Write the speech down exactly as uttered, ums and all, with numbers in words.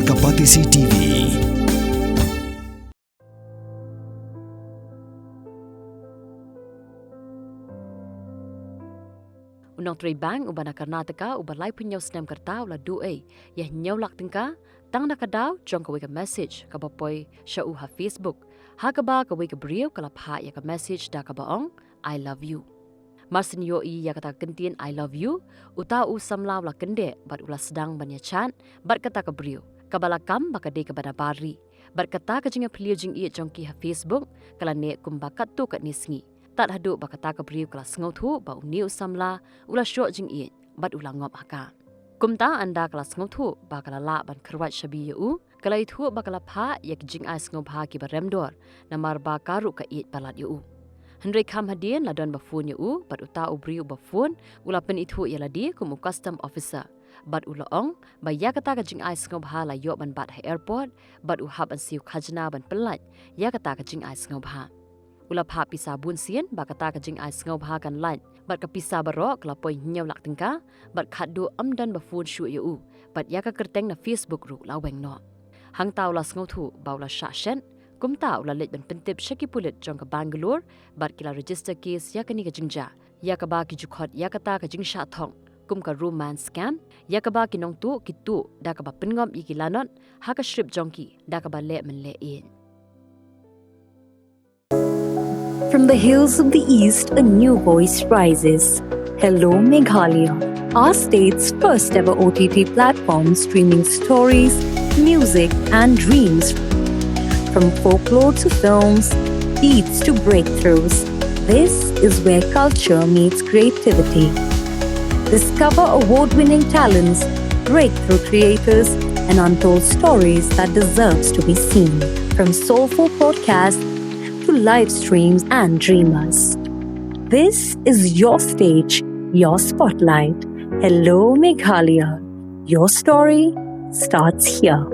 Ka Batesi T V. U nongtrei bank uba na Karnataka uba laiphew hynñiew snem ka rta u la duh ei ïa hynñiew lak tyngka tang na ka daw jong kawei ka message kaba poi sha u ha Facebook, ha kaba kawei ka briew ka la phah ïa ka message da kaba ong, "I love you." Mar syn ïohi ïa kata ka kyntien "I love you", uta u samla u la kyndeh bad u la sdang ban ïa chat bad kata ka briew kaba la kam ba ka dei kaba nabar ri. Bad kata ka jingïaphylliew jingïeit jong ki ha Facebook ka la neh kumba katto katne sngi, tad haduh ba kata ka briew ka la sngewthuh ba une u samla u la shoh jingïeit bad u la ngop ha ka. Kumta ynda ka la sngewthuh ba ka la lah ban kyrwat shabi ïa u, ka la ïathuh ba ka la phah ïa ki jingai sngewbha kiba rem dor, namar ba ka ruh ka ïeit palat ïa u. Hynrei kham hadien la don ba phone ïa u bad uta u briew uba phone u la pynithuh ïa lade kum u custom officer bad u la ong ba ïa kata ka jingai sngewbha la ïoh ban bat ha airport bad u hap ban siew khajna ban pyllait ïa kata ka jingai sngewbha. U la phah pisa bun sien ba kata ka jingai sngewbha kan lait bad ka pisa baroh ka la poi hynñiew lak tyngka bad khatduh ym don ba phone shuh ïa u bad ïa ka kyrteng na Facebook ruh la weng noh. Hangta u la sngewthuh ba u la shah shet, kumta u la leit ban pyntip sha ki pulit jong ka Bangalore bad ki la register case ïa kane ka jingjia, ïa kaba ki ju khot ïa kata ka jingshah thok kum ka romance scam, ïa kaba ki nongtuh ki tuh da kaba pynngop ïa ki lanot ha ka shrip jong ki da kaba leh mynleh ïeit. From the hills of the East, a new voice rises. Hello, Meghalaya, our state's first ever O T T platform streaming stories, music, and dreams. From folklore to films, beats to breakthroughs, this is where culture meets creativity. Discover award winning talents, breakthrough creators, and untold stories that deserves to be seen. From soulful podcasts to live streams and dreamers. This is your stage, your spotlight. Hello, Meghalaya. Your story starts here.